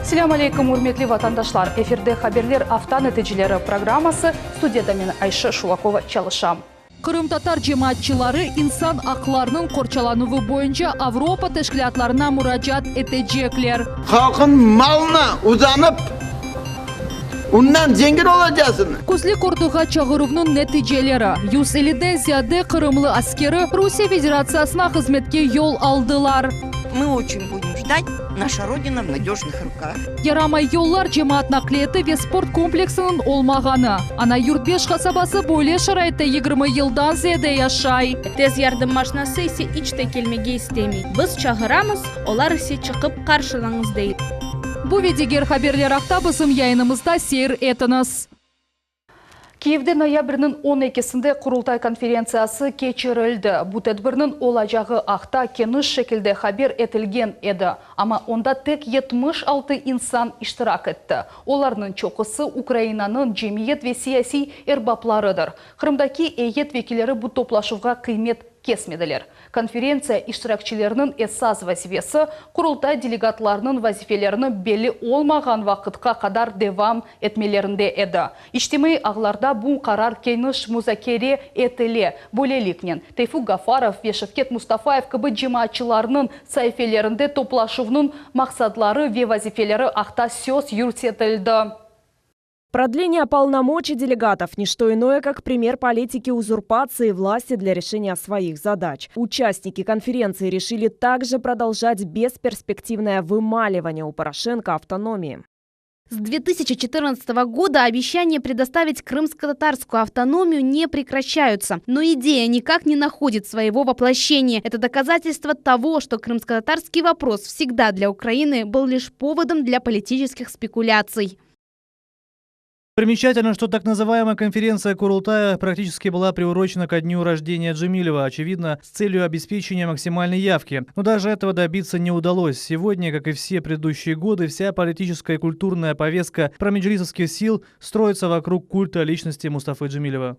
Selâm aleyküm, ürmetli vatandaşlar! Efirde Haberler afta neticeleri programması, studiyada men Ayşe Şulakova çalışam. Qırımtatar cemaatçıları insan aqlarınıñ qorçalanuvı boyunca Avropa teşkilâtlarına muracaat etecekler. Halqın malına uzanıp, ondan zengin olacasıñ. Küzlük orduğa çağıruvnıñ neticeleri, 150-den ziyade qırımlı askeri Rusiye Federatsiyasına hızmetke yol aldılar. Мы очень будем ждать, наша Родина в надежных руках. Yaramay yollar, cemaat naqliyatı ve sport kompleksiniñ olmağanı. Ana Yurt Beş qasabası böyle şaraitte 20 yıldan ziyade yaşay. Tez yardım maşinası ise iç te kelmege istemey. Biz çağıramız, olar ise çıqıp qarşılañız dey. Bu ve diger haberler aqta bizim yayınımızda seyir etiñiz. Kiyevde noyabrniñ 12-sinde Qurultay konferentsiyası keçirildi. Bu tedbirniñ olacağı aqta keniş şekilde haber etilgen edi, amma onda tek 76 insan iştirak etti. Olarnıñ çoqusı Ukrainanıñ cemiyet ve siyasiy erbaplarıdır. Qırımdaki eyyet vekilleri bu toplaşuvğa qıymet kesmediler. Konferentsiya iştirakçileriniñ esas vazifesi, Qurultay delegatlarınıñ vazifelerini belli olmağan vaqıtqa qadar devam etmelerinde edi. İçtimaiy ağlarda bu qarar keniş muzakere etile. Böyleliknen, Teyfuk Gafarov ve Şevket Mustafayev kibi cemaatçılarnıñ saifelerinde toplaşuvnıñ maqsadları ve vazifeleri aqta söz yürsetildi. Продление полномочий делегатов – не что иное, как пример политики узурпации власти для решения своих задач. Участники конференции решили также продолжать бесперспективное вымаливание у Порошенко автономии. С 2014 года обещания предоставить крымско-татарскую автономию не прекращаются. Но идея никак не находит своего воплощения. Это доказательство того, что крымско-татарский вопрос всегда для Украины был лишь поводом для политических спекуляций. Примечательно, что так называемая конференция Курултая практически была приурочена ко дню рождения Джемилева, очевидно, с целью обеспечения максимальной явки. Но даже этого добиться не удалось. Сегодня, как и все предыдущие годы, вся политическая и культурная повестка промеджлисовских сил строится вокруг культа личности Мустафы Джемилева.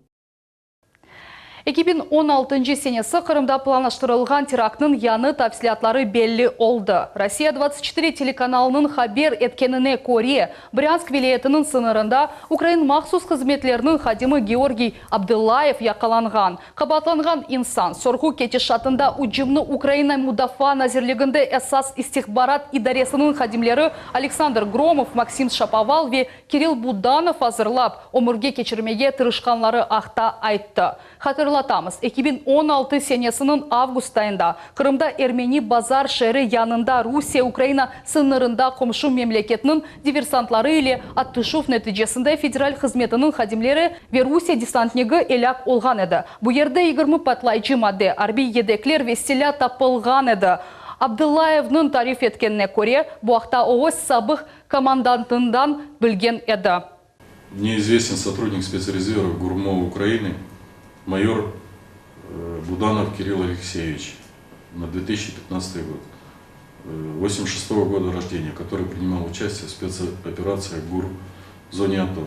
2016 senesi Qırımda planlaştırılğan teraktnıñ yañı tafsilâtları belli oldı. Rossiya 24 telekanalınıñ haber etkenine köre, Bryansk vilâyetiniñ sıñırında ukrain mahsus hızmetleriniñ hadimi Georgiy Abdullayev yaqalanğan. Qabaatlanğan insan sorğu ketişatında ücümni Ukraina Mudafaa nazirliginde esas istihbarat idaresiniñ hadimleri Aleksandr Gromov, Maksim Şapoval ve Kirill Budanov azırlap, ömürge keçirmege tırışqanları aqta ayttı. Hatırlatamız, 2016 senesiniñ avgust ayında Qırımda Ermeni Bazar şeeri yanında Rusiye-Ukraina sıñırında qomşu memleketniñ diversantları ile atışuv neticesinde Federal hızmetiniñ hadimleri ve Rusiye desantnigi elâk olğan edi. Bu yerde 20 patlayıcı madde, arbiy yedekler ve silâ tapılğan edi. Abdullayevniñ tarif etkenine köre, bu aqta o öz sabıq komandantından bilgen edi. Мне известен сотрудник спецрезерва ГУРМО Украины, майор Буданов Кирилл Алексеевич, на 2015 год, 86 года рождения, который принимал участие в спецоперациях ГУР в зоне АТО.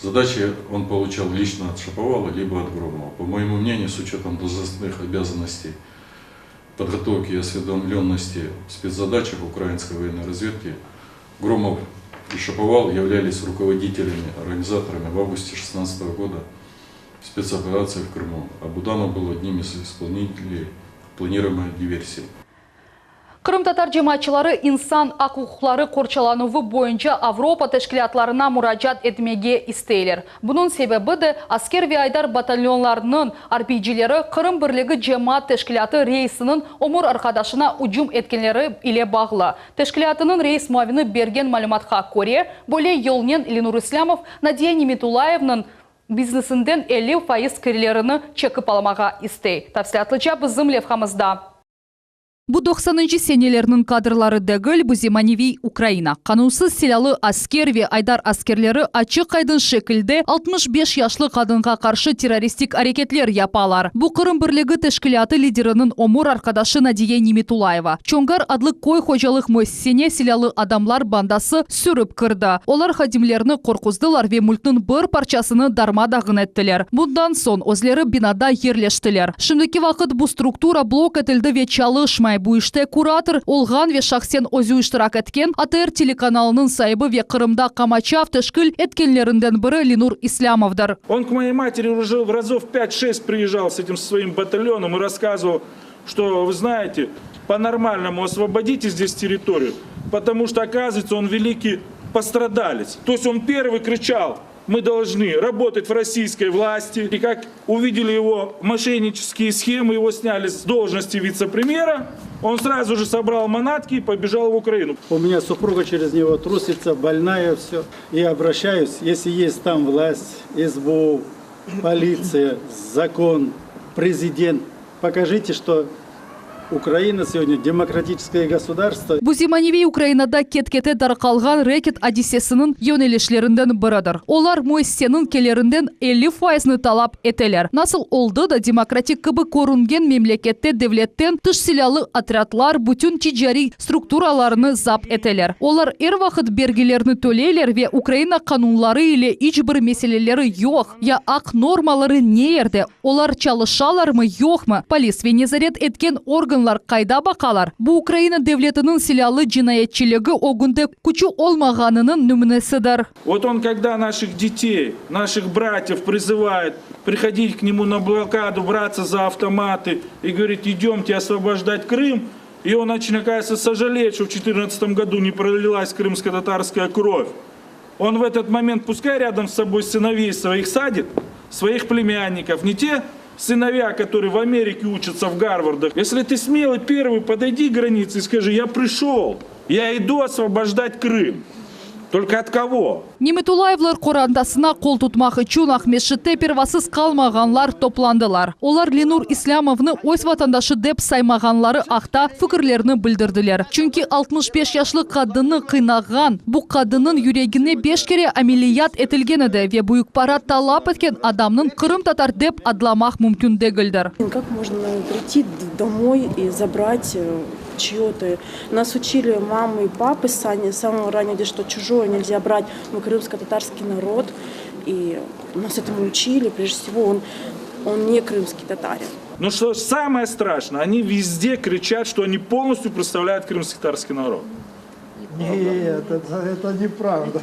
Задачи он получал лично от Шаповала, либо от Громова. По моему мнению, с учетом должностных обязанностей, подготовки и осведомленности в спецзадачах украинской военной разведки, Громов и Шаповал являлись руководителями, организаторами в августе 2016 года спецоперации в Крыму, а Буданов был одним из исполнителей планируемой диверсии. Qırımtatar cemaatçıları insan aq-uquqları qorçalanuvı boyunca Avropa teşkilâtlarına muracaat etmege isteyler. Bunıñ sebebi de Asker ve Aydar batalyonlarınıñ arbiycileri Qırım birligi cemaat teşkilâtı reisiniñ ömür arqadaşına ücüm etkenleri ile bağlı. Teşkilâtınıñ reis muavini bergen malümatqa köre, böyle yolnen Lenur İslâmov Nadiya Nimetulayevniñ biznesinden 50% kirlerini çekip almağa istey. Tafsilâtlıca bizim levhamızda. Bu 90-ncı senelerniñ kadrları degil, bu zemaneviy Ukraina. Qanunsız silâlı Asker ve Aydar askerleri açıq-aydın şekilde 65 yaşlı qadınğa qarşı terroristik areketler yapalar. Bu Qırım birligi teşkilâtı lideriniñ ömür arqadaşı Nadiye Nimetulayeva. Çongar adlı köy hocalıq müessisesine silâlı adamlar bandası sürip kirdi. Olar hadimlerni qorquzdılar ve mülkniñ bir parçasını darma-dağın ettiler. Bundan soñ özleri binada yerleştiler. Şimdiki vaqıt bu struktura blok etildi ve çalışmay. Ayırmay, bu işte kurator olğan ve şahsen özü iştirak etken ATR telekanalınıñ saibi ve Qırımda qamaçav teşkil etkenlerinden biri Lenur İslâmovdır. Он к моей матери уже разов 5-6 приезжал с этим своим батальоном и рассказывал, что, вы знаете, по-нормальному освободите здесь территорию, потому что, оказывается, он великий пострадалец. То есть он первый кричал, мы должны работать в российской власти. И как увидели его мошеннические схемы, его сняли с должности вице-премьера, он сразу же собрал манатки и побежал в Украину. У меня супруга через него трусится, больная все. И обращаюсь, если есть там власть, СБУ, полиция, закон, президент, покажите, что Украина сегодня демократическое государство. Bu zemaneviy Ukrainada ket-kete darqalğan reket adisesiniñ yönelişlerinden biridir. Olar müessiseniñ kelirinden 50 faizni talap eteler. Nasıl oldı da demokratik kibi körüngen memlekette devletten tış silâlı otrâdlar bütün ticariy strukturalarını zapt eteler. Olar er vaqıt bergilerni töleyler ve Ukraina qanunları ile iç bir meseleleri yoq. Ya aq normaları ne yerde? Olar çalışalarmı, yoqmı? Polis ve nezaret etken organlar qayda baqalar? Bu Ukraina devletiniñ silâlı cinayetçiligi ögünde küçü olmağanınıñ nümünesidir. Вот он, когда наших детей, наших братьев призывает приходить к нему на блокаду, браться за автоматы и говорит, идемте освобождать Крым, и он очень, оказывается, сожалеет, что в 2014 году не пролилась крымско-татарская кровь. Он в этот момент, пускай рядом с собой сыновей своих садит, своих племянников, не те сыновья, которые в Америке учатся в Гарвардах. Если ты смелый первый, подойди к границе и скажи, я пришел, я иду освобождать Крым. Только от кого? Nimetulayevler qorantasına qol tutmaq içün Aqmescitte pervasız qalmağanlar toplandılar. Olar Lenur İslâmovnı öz vatandaşı dep saymağanları aqta fikirlerini bildirdiler. Çünki 65 yaşlı qadınnı qıynağan, bu qadınnıñ yüregine beş kere ameliyat etilgen edi ve büyük para talap etken adamnıñ qırımtatar dep adlamaq mümkün degildir. Как можно прийти домой и забрать чье-то? Нас учили мамы и папы с самого раннего детства, что чужое нельзя брать. Мы крымско-татарский народ, и нас этому учили. Прежде всего, он, он не крымский татарин. Но что самое страшное, они везде кричат, что они полностью представляют крымско-татарский народ. Нет, это, это неправда.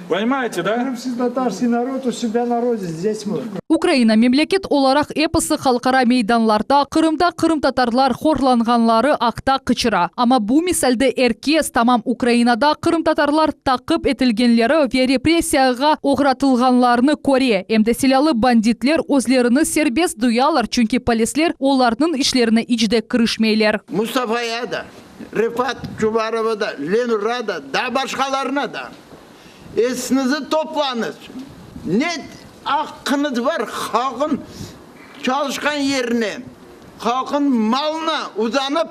Понимаете, да? Крымский народ у себя на родине, здесь мы. Ukraina memleket olaraq episi halqara meydanlarda Qırımda qırımtatarlar horlanğanları aqta qıçıra. Amma bu misalde er kes tamam Ukrainada qırımtatarlar taqip etilgenleri ve repressiyağa oğratılğanlarını köre. Em de silâlı banditler özlerini serbest duyalar, çünki polisler olarnıñ işlerine iç de kirişmeyler. Mustafa'ya da, Refat Çubarov'a da, Lenur'a da, da başqalarına da. Esiñizni toplañız. Ne aqqıñız bar halqın çalışqan yerine, halqın malına uzanıp,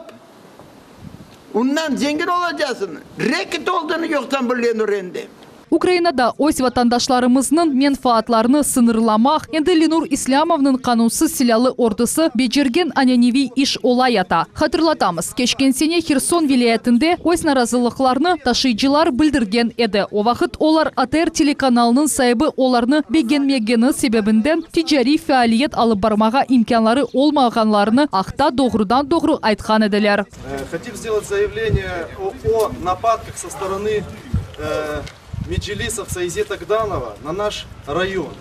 ondan zengin olacaqsıñ. Reket olduğunu yoqtan bu Lenur endi. Ukrainada öz vatandaşlarımıznıñ menfaatlarını sıñırlamaq, endi Lenur İslâmovnıñ qanunsız silâlı ordusı becergen ananeviy iş olayata. Hatırlatamız, keçken sene Herson vilâyetinde öz narazılıqlarını taşıyıcılar bildirgen edi. O vaqıt olar ATR telekanalınıñ saibi olarnı begenmegeni sebebinden ticariy faaliyet alıp barmağa imkânları olmağanlarını aqta doğrudan-doğru aytqan ediler. Хотим сделать заявление о, о нападках со стороны э, меджелисовца Изета Гданова на наш район.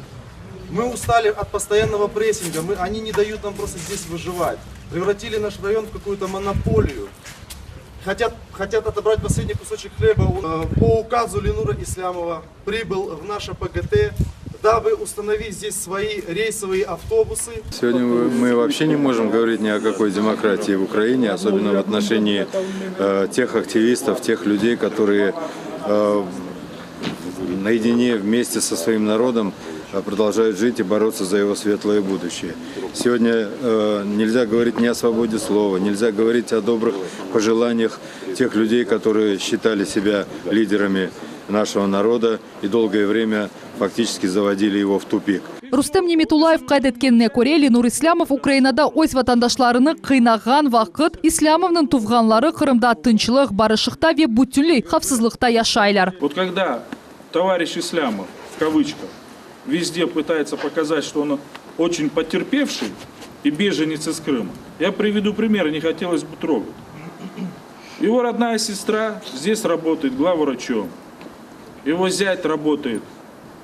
Мы устали от постоянного прессинга, мы, они не дают нам просто здесь выживать. Превратили наш район в какую-то монополию. Хотят, хотят отобрать последний кусочек хлеба. Э, По указу Ленура Ислямова прибыл в наше ПГТ, дабы установить здесь свои рейсовые автобусы. Сегодня мы вообще не можем говорить ни о какой демократии в Украине, особенно в отношении э, тех активистов, тех людей, которые э, наедине вместе со своим народом э, продолжают жить и бороться за его светлое будущее. Сегодня э, нельзя говорить ни о свободе слова, нельзя говорить о добрых пожеланиях тех людей, которые считали себя лидерами нашего народа и долгое время фактически заводили его в тупик. Rustem Nimetulayev qayd etkenine köre Lenur İslâmov Ukrainada öz vatandaşlarını qıynağan vaqıt İslâmovnıñ tuvğanları Qırımda tınçlıq, barışıqta ve bütünley havfsızlıqta yaşaylar. Вот когда товарищ Ислямов, в кавычках, везде пытается показать, что он очень потерпевший и беженец из Крыма, я приведу пример, не хотелось бы трогать. Его родная сестра здесь работает главврачом. Его зять работает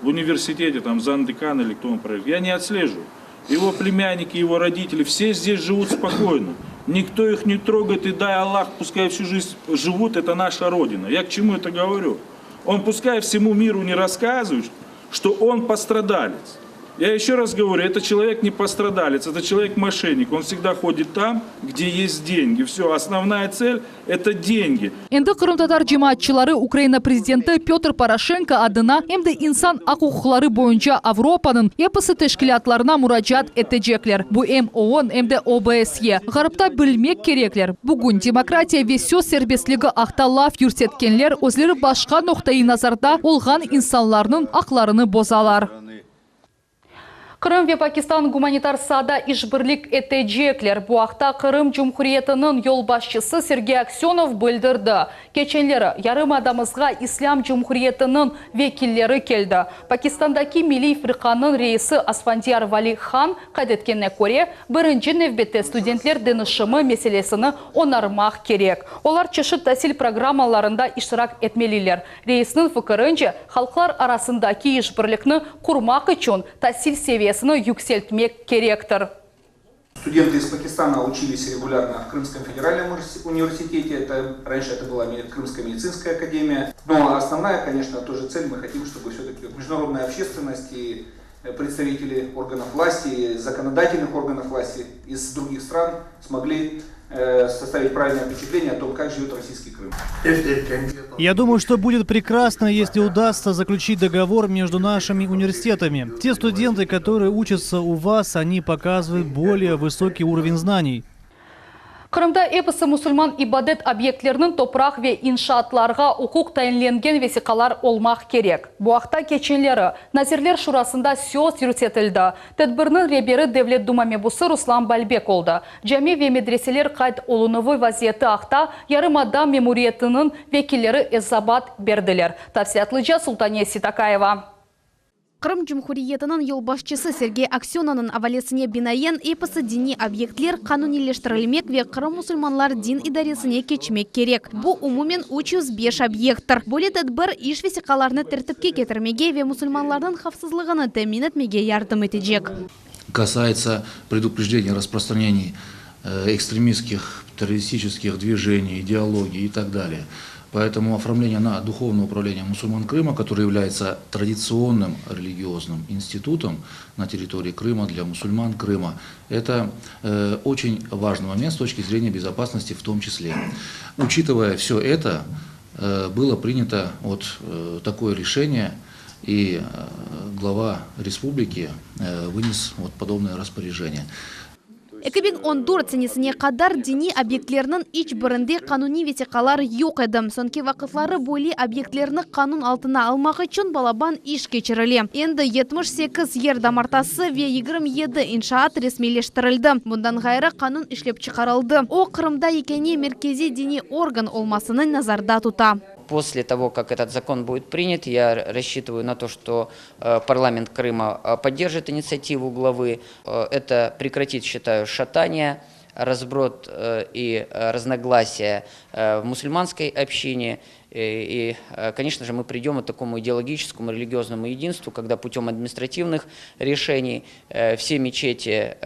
в университете, там замдекана или кто он проект. Я не отслеживаю. Его племянники, его родители, все здесь живут спокойно. Никто их не трогает, и дай Аллах, пускай всю жизнь живут, это наша Родина. Я к чему это говорю? Он пускай всему миру не рассказывает, что он пострадалец. Я еще раз говорю, это человек не пострадалец, это человек-мошенник. Он всегда ходит там, где есть деньги. Все, основная цель – это деньги. Endi qırımtatar cemaatçıları Ukraina prezidenti Pötr Poroşenko adına em de insan aq-uquqları boyunca Avropanıñ episi teşkilâtlarına muracaat etecekler. Bu em OON, em de OBSE. Ğarpta bilmek kerekler, bugün demokratiya ve söz serbestligi aqta laf yürsetkenler özleri başqa noqtaiy nazarda olğan insanlarnıñ aqlarını bozalar. Qırım ve Pakistan gumanitar saada işbirlik etecekler. Bu aqta Qırım Cumhuriyetiniñ yolbaşçısı Sergey Aksönov bildirdi. Keçenleri yarımadamızğa İslâm Cumhuriyetiniñ vekilleri keldi. Pakistandaki Milliy firqanıñ reisi Asfandiyar Vali Han qayd etkenine köre, birinci nevbette studentler deñişimi meselesini oñarmaq kerek. Olar çeşit tasil programmalarında iştirak etmeliler. Reisniñ fikirince, halqlar arasındaki işbirlikni qurmaq içün tasil seviyesini yükseltmek kerektir. Студенты из Пакистана учились регулярно в Крымском федеральном университете, это, раньше это была Крымская медицинская академия. Но основная, конечно, тоже цель, мы хотим, чтобы все-таки международная общественность и представители органов власти, законодательных органов власти из других стран смогли составить правильное впечатление о том, как живет российский Крым. Я думаю, что будет прекрасно, если удастся заключить договор между нашими университетами. Те студенты, которые учатся у вас, они показывают более высокий уровень знаний. Qırımda episi musulman ibadet obyektleriniñ topraq ve inşaatlarğa uquq tayinlengen vesiqalar olmaq kerek. Bu aqta keçenleri Nazirler Şurasında söz yürsetildi. Tedbirniñ reberi Devlet Duma mebusı Ruslan Balbek oldı. Cami ve medreseler qayd olunuvı vaziyeti aqta yarımada memuriyetiniñ vekilleri esabat berdiler. Tafsilâtlıca Sultaniye Seytakayeva. Qırım Cumhuriyetiniñ yolbaşçısı Sergey Aksönovnıñ avalesine binaen, episi diniy obyektler qanuniyleştirilmek ve Qırım musulmanlar din idaresine keçmek kerek. Bu, umumen 305 obyekttir. Böyle tedbir, iş vesiqalarını tertipke ketirmege ve musulmanlarnıñ havfsızlığını temin etmege yardım etecek. Касается предупреждения распространений экстремистских, террористических движений, идеологий и так далее. Поэтому оформление на духовное управление мусульман Крыма, которое является традиционным религиозным институтом на территории Крыма для мусульман Крыма, это э, очень важный момент с точки зрения безопасности в том числе. Учитывая все это, э, было принято вот э, такое решение, и глава республики вынес вот подобное распоряжение. 2014 senesine qadar diniy obyektlerniñ iç birinde qanuniy vesiqalar yoq edi. Soñki vaqıtları böyle obyektlerni qanun altına almaq içün balaban iş keçirile. Endi 78 yer damartası ve 27 inşaat resmiyleştirildi. Bundan ğayrı qanun işlep çıqarıldı. O, Qırımda yekâne merkeziy diniy organ olmasını nazarda tuta. После того, как этот закон будет принят, я рассчитываю на то, что парламент Крыма поддержит инициативу главы. Это прекратит, считаю, шатание, разброд и разногласия в мусульманской общине. И, конечно же, мы придем к такому идеологическому, религиозному единству, когда путем административных решений все мечети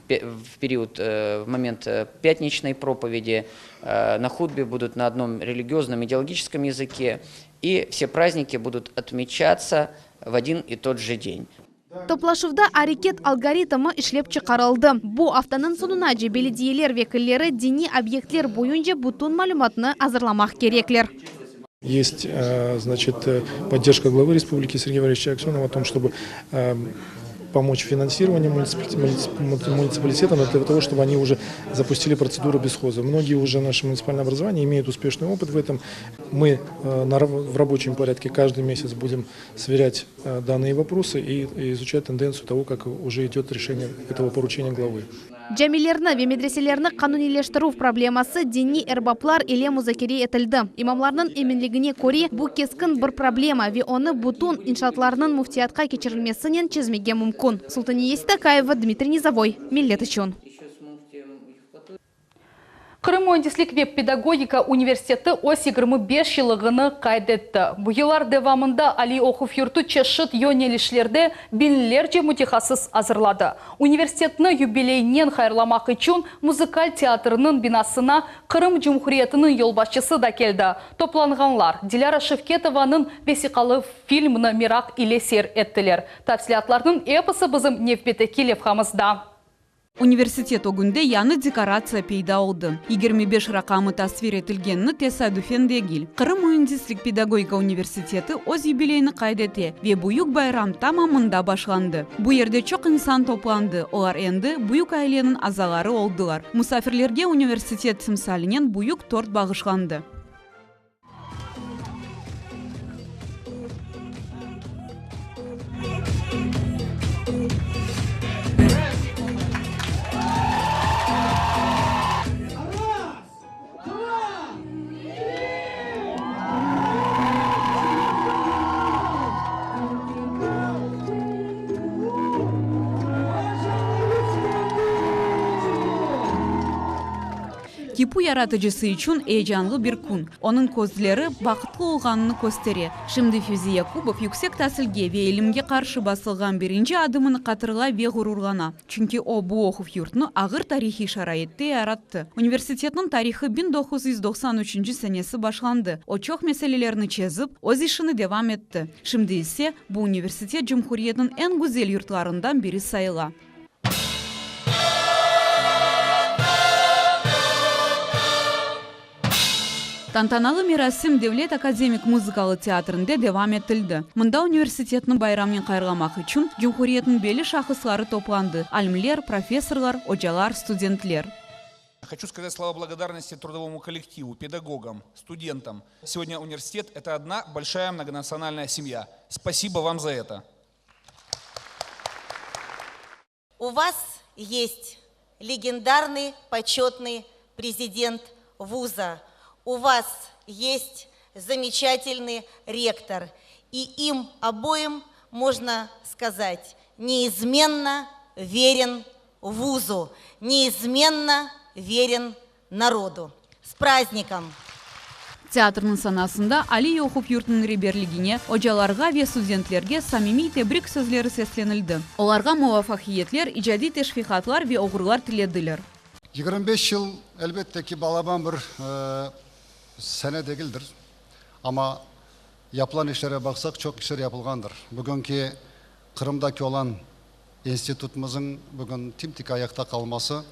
в период, в момент пятничной проповеди на хутбе будут на одном религиозном идеологическом языке, и все праздники будут отмечаться в один и тот же день. Toplaşuvda areket algoritmi işlep çıqarıldı. Bu aftanıñ soñunace belediyeler vekilleri diniy obyektler boyunca bütün malümatnı azırlamaq kerekler. Есть, значит, поддержка главы республики Сергея Валерьевича Аксенова о том, чтобы помочь в финансировании муниципалитетам для того, чтобы они уже запустили процедуру бесхоза. Многие уже наши муниципальные образования имеют успешный опыт в этом. Мы в рабочем порядке каждый месяц будем сверять данные вопросы и изучать тенденцию того, как уже идет решение этого поручения главы. Camilerni ve medreselerni qanuniyleştirüv probleması diniy erbaplar ile muzakere etildi. İmamlarnıñ eminligine köre, bu keskin bir problema ve onı bütün inşaatlarnıñ müftiyatqa keçirilmesinen çezmege mümkün. Sultaniye Seytakayeva, Dmitriy Nizovoy, Millet içün. Qırım müendislik ve pedagogika universiteti öz 25 yıllığını qayd etti. Bu yıllar devamında aliy oquv yurtu çeşit yönelişlerde biñlerce mütehassıs azırladı. Universitetni yubileynen hayırlamaq içün muzıkal teatrınıñ binasına Qırım Cumhuriyetiniñ yolbaşçısı da keldi. Toplanğanlar Dilâra Şevketovanıñ vesiqalı filmni meraq ile seyir ettiler. Tafsilâtlarnıñ episi bizim nevbetteki levhamızda. Universitet ögünde yañı dekoratsiya peyda oldı. 25 raqamı tasvir etilgenini tesadüfen degil. Qırım müendislik-pedagogika universiteti öz yubileyini qayd ete ve büyük bayram tamam mında başlandı. Bu yerde çoq insan toplandı, olar endi büyük aileniñ azaları oldılar. Musafirlerge universitet timsalinen büyük tort bağışlandı. KİPU yaratıcısı içün eyecanlı bir kün. Onıñ közleri bahıtlı olğanını köstere. Şimdi Fevzi Yakubov yüksek tasilge ve ilimge qarşı basılğan birinci adımını hatırlay ve ğururlana. Çünki o, bu oquv yurtnı ağır tarihiy şaraitte yarattı. Universitetniñ tarihı 1993 senesi başlandı. O, çoq meselelerni çezip, öz işini devam etti. Şimdi ise, bu universitet cumhuriyetniñ eñ güzel yurtlarından biri sayıla. Tantanalı merasim Devlet akademik muzıkalı teatrinde devam etildi. Mında universitetni bayramnen hayırlamaq içün cumhuriyetniñ belli şahısları toplandı, alimler, professorlar, ocalar, studentler. Хочу сказать слова благодарности трудовому коллективу, педагогам, студентам. Сегодня университет – это одна большая многонациональная семья. Спасибо вам за это. У вас есть легендарный почетный президент вуза. У вас есть замечательный ректор. И им обоим можно сказать, неизменно верен вузу, неизменно верен народу. С праздником! Teatrniñ sanasında aliy oquv yurtunıñ reberligine, ocalarğa ve studentlerge samimiy tebrik sözleri seslenildi. Olarğa muvafaqiyetler, icadiy teşviqatlar ve oğurlar tilediler. 25 yıl, elbette ki, balaban bir sene degildir, amma yapılan işlere baqsaq, çoq işler yapılğandır. Bugünki Qırımdaki olan institutımızıñ bugün tim-tik ayaqta qalması,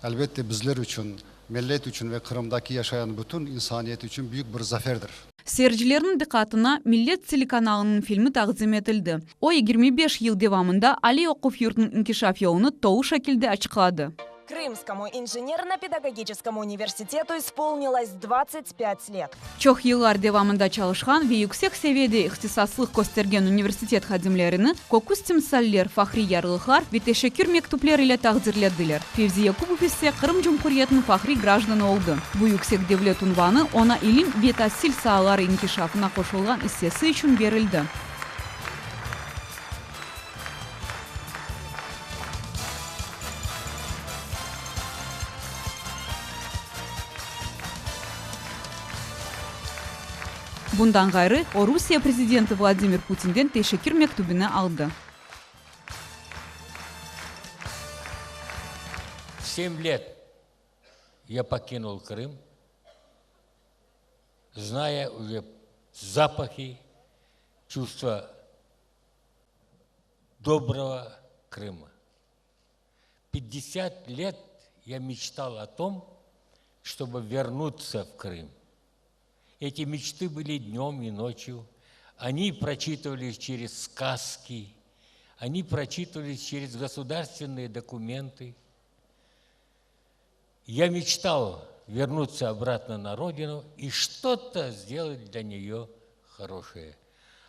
elbette, bizler içün, millet içün ve Qırımdaki yaşayan bütün insaniyet içün büyük bir zaferdir. Seyircilerniñ diqqatına Millet telekanalınıñ filmi taqdim etildi. O, 25 yıl devamında aliy oquv yurtunıñ inkişaf yolunı tolu şekilde açıqladı. Крымскому инженерно-педагогическому университету исполнилось 25 лет. Çoq yıllar devamında çalışqan ve yüksek seviyede ihtisaslıq köstergen universitet hadimlerini köküs timsaller, fahriy yarlıqlar ve teşekkür mektüpler ile taqdirlediler. Fevzi Yakubov ise Qırım Cumhuriyetiniñ fahriy grajdanı oldı. Bu yüksek devlet unvanı oña ilim ve tasil saaları inkişafına qoşulğan issesi içün berildi. Bundan ğayrı, o, Rusiye prezidenti Vladimir Putinden teşekkür mektübini aldı. В семь лет я покинул Крым, зная уже запахи, чувства доброго Крыма. 50 лет я мечтал о том, чтобы вернуться в Крым. Эти мечты были днем и ночью. Они прочитывались через сказки, они прочитывались через государственные документы. Я мечтал вернуться обратно на родину и что-то сделать для нее хорошее.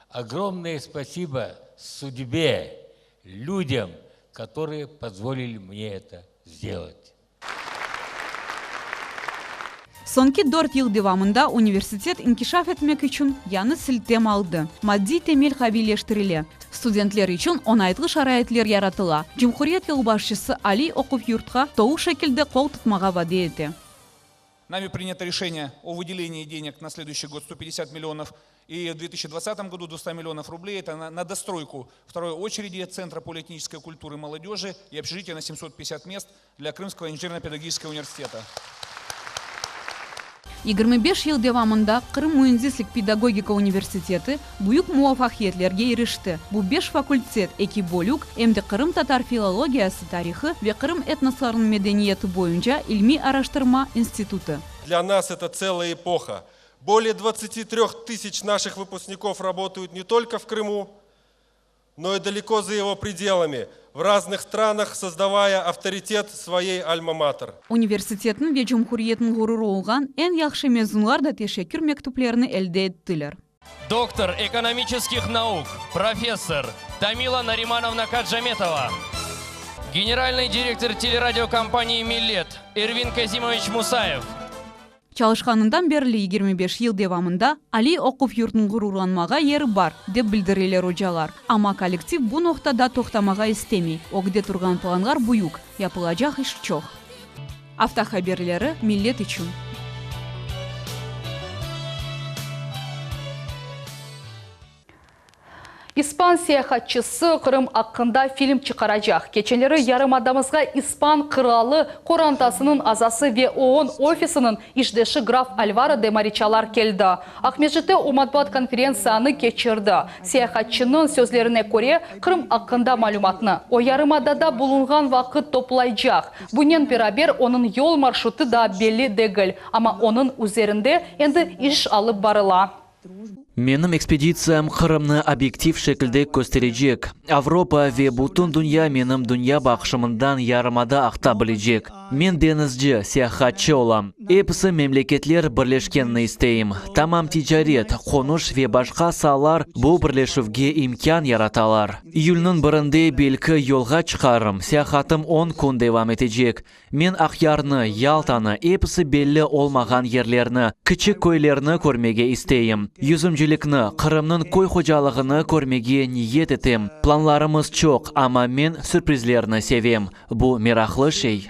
Огромное спасибо судьбе, людям, которые позволили мне это сделать. Soñki dört yıl devamında universitet inkişaf etmek içün yañı siltem aldı, maddiy temel qaviyleştirile, studentler içün oñaytlı şaraitler yaratıla. Cumhuriyet yolbaşçısı aliy oquv yurtqa tolu şekilde qol tutmağa vade ete. Нами принято решение о выделении денег на следующий год 150 миллионов и в 2020 году 200 миллионов рублей. Это на, на достройку второй очереди Центра полиэтнической культуры и молодежи и общежитие на 750 мест для Крымского инженерно-педагогического университета. 25 yıl devamında Qırım müendislik-pedagogika universiteti büyük muvafaqiyetlerge irişti. Bu beş fakultet, eki bölük, em de qırımtatar filologiyası tarihı ve Qırım etnoslarınıñ medeniyeti boyunca ilmiy-araştırma institutı. Для нас это целая эпоха. Более 23 тысяч наших выпускников работают не только в Крыму, но и далеко за его пределами, в разных странах, создавая авторитет своей альма-матер. Universitetniñ ve cumhuriyetniñ ğururı olğan eñ yahşı mezunlar da teşekkür mektüplerini elde ettiler. Доктор экономических наук, профессор Тамила Наримановна Каджаметова. Генеральный директор телерадиокомпании «Миллет» Эрвин Казимович Мусаев. Çalışqanından berli 25 yıl devamında aliy oquv yurtunıñ ğururlanmağa yeri bar, dep bildireler ocalar. Amma kollektiv bu noqtada toqtamağa istemey, ögde turğan planlar büyük, yapılacaq iş çoq. Afta haberleri Millet içün. İspan seyahatçısı Qırım aqqında film çıqaracaq. Keçenleri yarımadamızğa ispan qıralı qorantasınıñ azası ve OON ofisiniñ işdeşi graf Alvaro de Mariçalar keldi. Aqmescitte o matbuat konferentsiyanı keçirdi. Seyahatçınıñ sözlerine köre, Qırım aqqında malümatnı o yarımadada bulunğan vaqıt toplaycaq. Bunen beraber, onıñ yol marşrutı daa belli degil, amma onıñ üzerinde endi iş alıp barıla. Menim ekspeditsiyam Qırımnı obyektiv şekilde kösterecek. Avropa ve bütün dünya menim dünya baqışımından yarımada aqta bilecek. Men deñizci, seyahatçı olam. Episi memleketler birleşkenini isteyim. Tamam ticaret, qonuş ve başqa saalar bu birleşüvge imkân yaratalar. İyülniñ birinde, belki, yolğa çıqarım, seyahatım on kün devam etecek. Men Aqyarnı, Yaltanı, episi belli olmağan yerlerni, kiçik köylerni körmege isteyim. Yüzümcilikni, Qırımnıñ köy hocalığını körmege niyet etem. Planlarımız çoq, amma men sürprizlerni sevem. Bu meraqlı şey.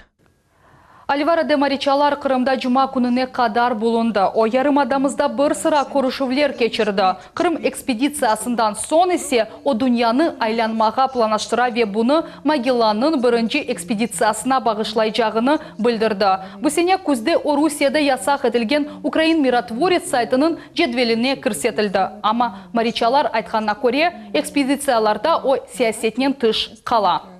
Alvaro de Mariçalar Qırımda cuma kününe qadar bulundı. O, yarımadamızda bir sıra körüşüvler keçirdi. Qırım ekspeditsiyasından soñ ise o dünyanı aylanmağa planlaştıra ve bunı Magellannıñ birinci ekspeditsiyasına bağışlaycağını bildirdi. Bu sene küzde o Rusiyede yasaq etilgen ukrain Mirotvorets saytınıñ cedveline kirsetildi. Amma, Mariçalar aytqanına köre, ekspeditsiyalarda o siyasetnen tış qala.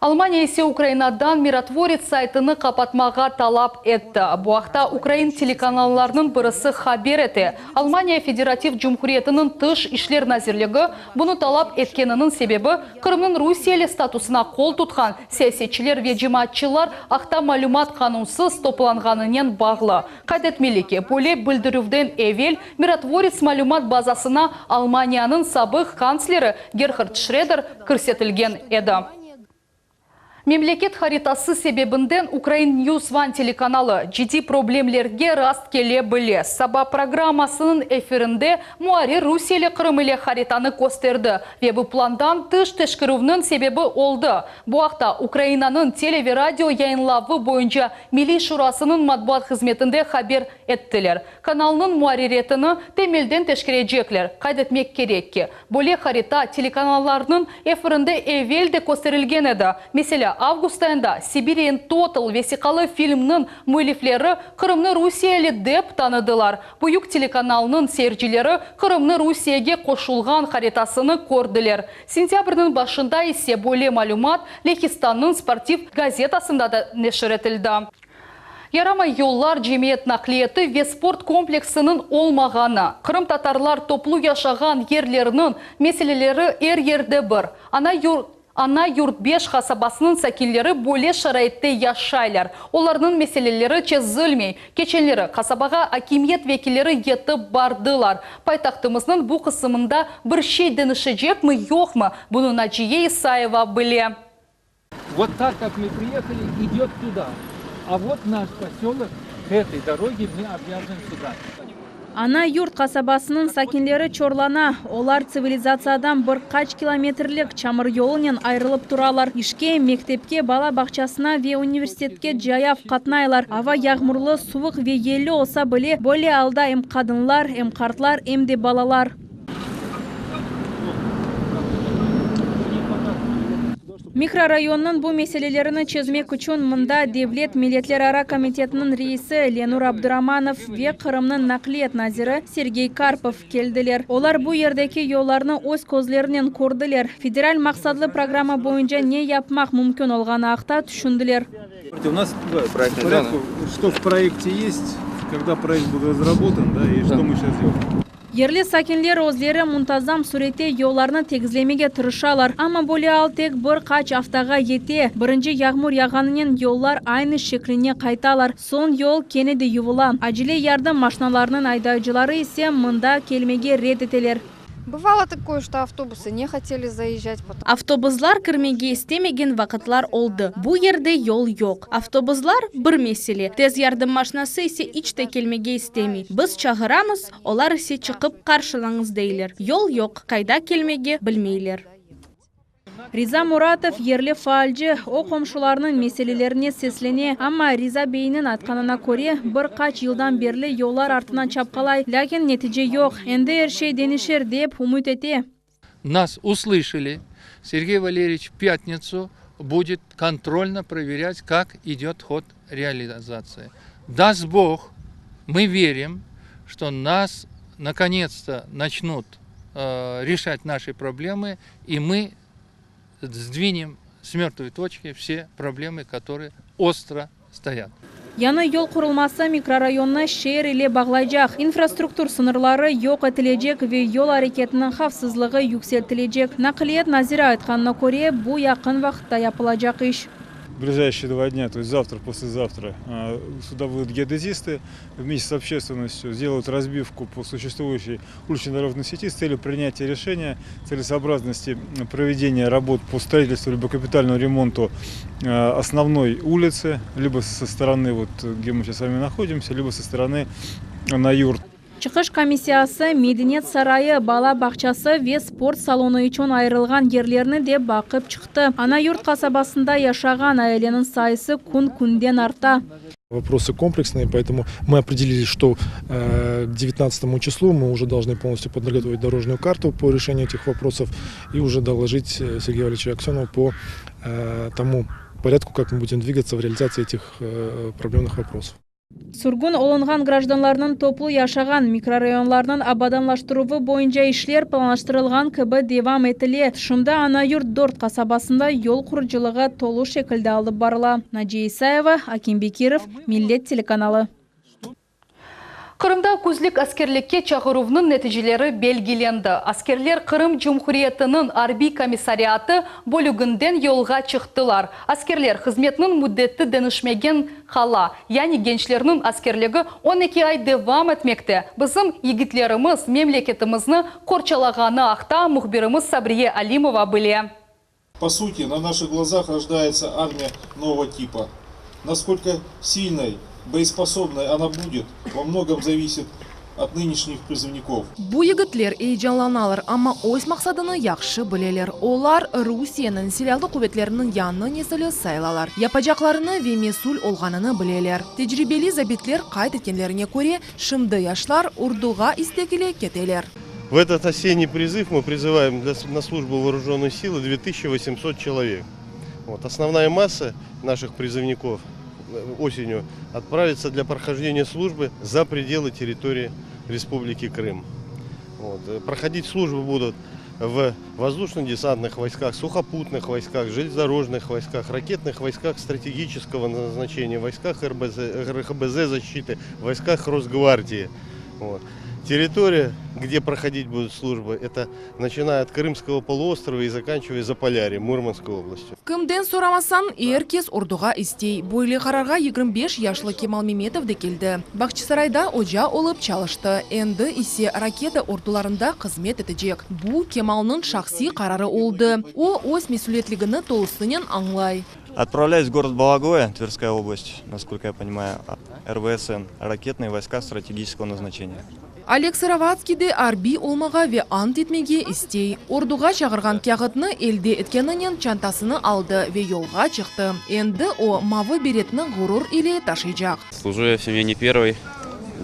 Almaniya ise Ukrainadan Mirotvorets saytını qapatmağa talap etti. Bu aqta ukrain telekanallarınıñ birisi haber ete. Almaniya Federativ Cumhuriyetiniñ Tış işler nazirligi bunı talap etkeniniñ sebebi Qırımnıñ rusiyeli statusına qol tutqan siyasetçiler ve cemaatçılar aqta malümat qanunsız toplanğanınen bağlı. Qayd etmeli ki, böyle bildirüvden evel Mirotvorets malümat bazasına Almaniyanıñ sabıq kantsleri Gerhard Şreder kirsetilgen edi. Memleket haritası sebebinden Ukrain News One telekanalı ciddiy problemlerge rast kele bile. Saba programmasınıñ efirinde muarrir rusiyeli Qırım ile haritanı kösterdi ve bu plandan tış teşkerüvniñ sebebi oldı. Bu aqta Ukrainanıñ tele ve radio yayınlavı boyunca Milliy şurasınıñ matbuat hızmetinde haber ettiler. Kanalnıñ muarririyetini temelden teşkerecekler. Qayd etmek kerek ki, böyle harita telekanallarnıñ efirinde evel de kösterilgen edi. Meselâ, avgust ayında Sibirian Total vesiqalı filmniñ müellifleri Qırımnı rusiyeli dep tanıdılar. Büyük telekanalnıñ seyircileri Qırımnı Rusiyege qoşulğan haritasını kördiler. Sentâbrniñ başında ise böyle malümat Lehistannıñ Sportiv gazetasında da neşir etildi. Yaramay yollar, cemiyet naqliyeti ve sport kompleksiniñ olmağanı, qırımtatarlar toplu yaşağan yerlerniñ meseleleri er yerde bir. Ana Ana Yurt Beş qasabasınıñ sakinleri böyle şaraitte yaşaylar. Olarnıñ meseleleri çezilmey. Keçenleri qasabağa akimiyet vekilleri yetip bardılar. Paytahtımıznıñ bu qısımında bir şey deñişecekmi, yoqmı, bunı Naciye İsayeva bile. Vot tak, kak mı priyehali, idet tuda. A vot naş posölok, k etoy doroge mı obvâzan süda. Ana Yurt qasabasınıñ sakinleri çorlana, olar tsivilizatsiyadan bir qaç kilometrlik çamur yolunen ayırılıp turalar. İşke, mektepke, bala bağçasına ve universitetke cayav qatnaylar. Ava yağmurlı, suvuq ve yelli olsa bile, böyle alda em qadınlar, em qartlar, em de balalar. Mikrorayonnıñ bu meselelerini çezmek içün mında Devlet milletlerara komitetiniñ reisi Lenur Abduramanov ve Qırımnıñ naqliyat naziri Sergey Karpov keldiler. Olar bu yerdeki yollarnı öz közlerinen kördiler, federal maqsatlı programma boyunca ne yapmaq mümkün olğanı aqta tüşündiler. Yerli sakinler özleri muntazam sürette yollarnı tegizlemege tırışalar, amma böyle al tek bir qaç aftağa yete, birinci yağmur yağğanınen yollar aynı şekline qaytalar, soñ yol kene de yuvula. Acele yardım maşnalarınıñ aydayıcıları ise mında kelmege red eteler. Bıvalo takoye, çto avtobusı ne hoteli zaezjat, potom. Avtobuslar kirmege istemegen vaqıtlar oldı. Bu yerde yol yoq. Avtobuslar, bir mesele, tez yardım maşnası ise iç te kelmege istemey. Biz çağıramız, olar ise çıqıp qarşılañız deyler. Yol yoq, qayda kelmege bilmeyler. Riza Muratov, yerli faalci, o qomşularnıñ meselelerine seslene. Amma, Riza beyniñ aytqanına köre, bir qaç yıldan berli yollar artına çapqalay, lâkin netice yoq. Endi er şey deñişir, dep ümüt ete. Nas услышали, Сергей Валерьевич в пятницу будет контрольно проверять, как идет ход реализации. Даст Бог, мы верим, что нас наконец-то начнут решать наши проблемы, и мы сдвинем с мертвой точки все проблемы, которые остро стоят. Yañı yol qurulması mikrorayonnı şeer ile bağlaycaq, infrastruktur sıñırları yoq etilecek ve yol areketiniñ havfsızlığı yükseltilecek. Naqliyat naziri aytqanına köre, bu yaqın vaqıtta yapılacaq iş. В ближайшие два дня, то есть завтра, послезавтра, сюда будут геодезисты вместе с общественностью сделают разбивку по существующей улично-дорожной сети с целью принятия решения целесообразности проведения работ по строительству либо капитальному ремонту основной улицы, либо со стороны, вот, где мы сейчас с вами находимся, либо со стороны Ана-Юрт. Çıqış komissiyası medeniyet sarayı, bala bağçası ve sport salonı içün ayırılğan yerlerni de baqıp çıqtı. Ana-Yurt qasabasında yaşağan aileniñ sayısı kün-künden arta. Вопросы комплексные, поэтому мы определили, что к 19 числу мы уже должны полностью подготовить дорожную карту по решению этих вопросов и уже доложить Сергею Валерьевичу Аксенову по тому порядку, как мы будем двигаться в реализации этих проблемных вопросов. Sürgün olunğan grajdanlarnıñ toplu yaşağan mikrorayonlarnıñ abadanlaştıruvı boyunca işler planlaştırılğan kibi devam etile. Şimdi Ana-Yurt dört qasabasında yol qurucılığı tolu şekilde alıp barıla. Naciye İsayeva, Akim Bekirov, Millet telekanalı. Qırımda küzlük askerlikke çağıruvnıñ neticeleri belgilendi. Askerler Qırım Cumhuriyetiniñ arbiy komissariatı bölüginden yolğa çıqtılar. Askerler, hızmetniñ müddeti deñişmegen qala, yani gençlerniñ askerligi 12 ay devam etmekte. Bizim yigitlerimiz memleketimizni qorçalağanı aqta mühbirimiz Sabriye Alimova bile. По сути, на наших глазах рождается армия нового типа. Насколько сильной, боеспособной она будет, во многом зависит от нынешних призывников. Bu yigitler eyecanlanalar, amma öz maqsadını yahşı bileler. Olar Rusiyeniñ Silâlı quvetleriniñ yañı nesili sayılalar. Yapacaqlarını ve mesül olğanını bileler. Tecribeli zabitler qayd etkenlerine köre, şimdi yaşlar orduğa istek ile keteler. В этот осенний призыв мы призываем на службу вооруженные силы 2800 человек. Вот. Основная масса наших призывников осенью отправится для прохождения службы за пределы территории Республики Крым. Вот. Проходить службу будут в воздушно-десантных войсках, сухопутных войсках, железнодорожных войсках, ракетных войсках стратегического назначения, войсках РБЗ, РХБЗ защиты, войсках Росгвардии. Вот. Территория, где проходить будут службы, это начиная от Крымского полуострова и заканчивая Заполярьем, Мурманской областью. Kimden soramasañ, er kes orduğa istey. Böyle qararğa 25 yaşlı Kemal Memetov da keldi. Bağçasarayda oca olıp çalıştı. Endi ise raketa ordularında hızmet etecek. Bu Kemalnıñ şahsiy qararı oldı. O, öz mesüliyetligini tolusınen añlay. Отправляюсь в город Бологое, Тверская область, насколько я понимаю, РВСН, ракетные войска стратегического назначения. Oleg Sırovatskiy de arbiy olmağa ve ant etmege istey. Orduğa çağırğan kâğıtnı elde etkeninen çantasını aldı ve yolğa çıqtı. Endi o, mavı beretni ğurur ile taşıycaq. Служу я в семье не первый.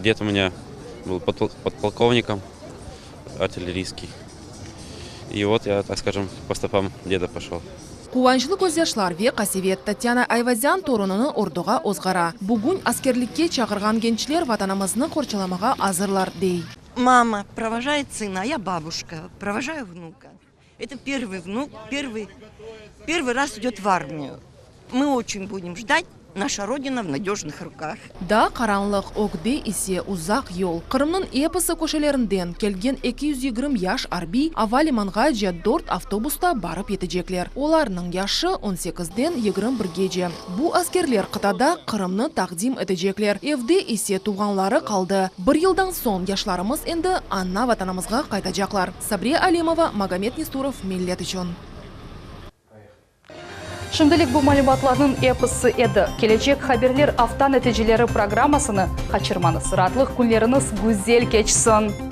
Дед у меня был подполковником артиллерийский. И вот я, так скажем, по стопам деда пошел. Quvançlı közyaşlar ve qasevet, Tatyana Ayvazyan torunını orduğa ozğara. Bugün askerlikke çağırğan gençler Vatanımıznı qorçalamağa azırlar, dey. Мама провожает сына, а я бабушка, провожаю внука. Это первый внук, первый, первый раз идет в армию. Мы очень будем ждать, наша Родина в надежных руках. Daa qaranlıq, ögde ise uzaq yol. Qırımnıñ episi köşelerinden kelgen 220 yaş arbiy ava limanğace dört avtobusta barıp yetecekler. Olarnıñ yaşı on sekizden yigirmi birgece. Bu askerler qıtada Qırımnı taqdim etecekler, evde ise tuvğanları qaldı. Bir yıldan soñ yaşlarımız endi ana Vatanımızğa qaytacaqlar. Sabriye Alimova, Magomed Nesturov, Millet içün. Şimdilik bu malümatlarnıñ episi edi. Kelecek haberler afta neticeleri programmasını qaçırmañız. Raatlıq künleriñiz güzel keçsin!